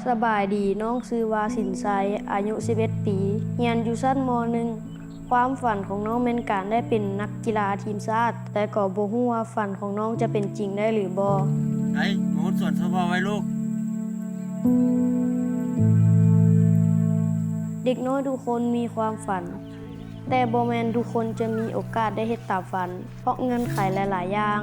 ສະບາຍດີ, ນ້ອງຊື່ວ່າສິນໄຊ, ອາຍຸສິບເອັດປີ, ຮຽນຢູ່ຊັ້ນ ມໍໜຶ່ງ. ຄວາມຝັນຂອງນ້ອງແມ່ນການໄດ້ເປັນນັກກິລາທີມຊາດ, ແຕ່ກໍບໍ່ຮູ້ວ່າຝັນຂອງນ້ອງຈະເປັນຈິງໄດ້ຫຼືບໍ່. ໄປ, ມາຫົດສວນຊາວເຜົ່າໄວ້ລູກ. ເດັກນ້ອຍທຸກຄົນມີຄວາມຝັນ, ແຕ່ບໍ່ແມ່ນທຸກຄົນຈະມີໂອກາດໄດ້ເຮັດຕາມຝັນ ເພາະເງື່ອນໄຂຫຼາຍໆຢ່າງ.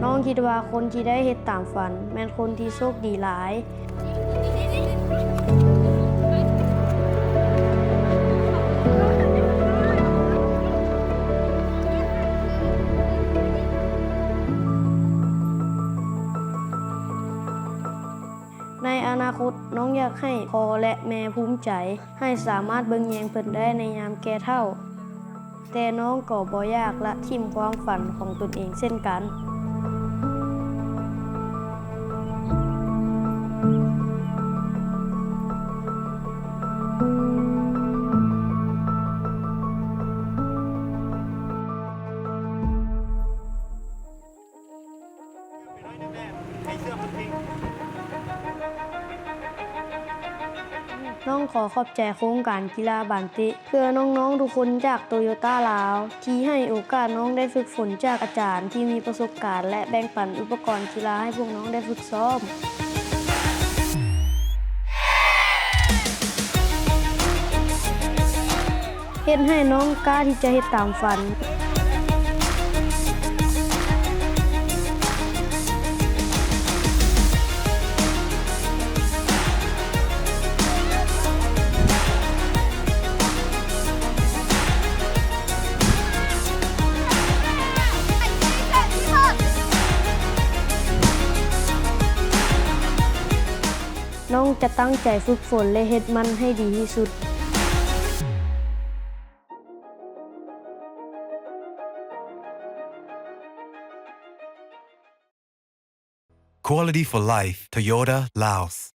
ນ້ອງຄິດວ່າຄົນທີ່ໄດ້ເຮັດຕາມຝັນແມ່ນຄົນທີ່ໂຊກດີຫຼາຍ. ໃນອະນາຄົດ, ນ້ອງຢາກໃຫ້ພໍ່ ແລະ ແມ່ພູມໃຈ, ໃຫ້ສາມາດເບິ່ງແຍງເພິ່ນໄດ້ໃນຍາມແກ່ເຖົ້າ. ແຕ່ນ້ອງກໍບໍ່ຢາກລະຖິ້ມຄວາມຝັນຂອງຕົນເອງເຊັ່ນກັນ. ນ້ອງຂໍຂອບໃຈໂຄງການກິລາບານເຕະເພື່ອນ້ອງໆທຸກຄົນຈາກໂຕໂຍຕ້າລາວ ທີ່ໃຫ້ໂອກາດນ້ອງໄດ້ຝຶກຝົນຈາກອາຈານທີ່ມີປະສົບການ ແລະ ແບ່ງປັນອຸປະກອນກິລາໃຫ້ພວກນ້ອງໄດ້ຝຶກຊ້ອມ. ເຮັດໃຫ້ນ້ອງກ້າທີ່ຈະເຮັດຕາມຝັນ. ນ້ອງຈະຕັ້ງໃຈຝຶກຝົນ ແລະ ເຮັດມັນໃຫ້ດີທີ່ສຸດ. Quality for life, Toyota Laos.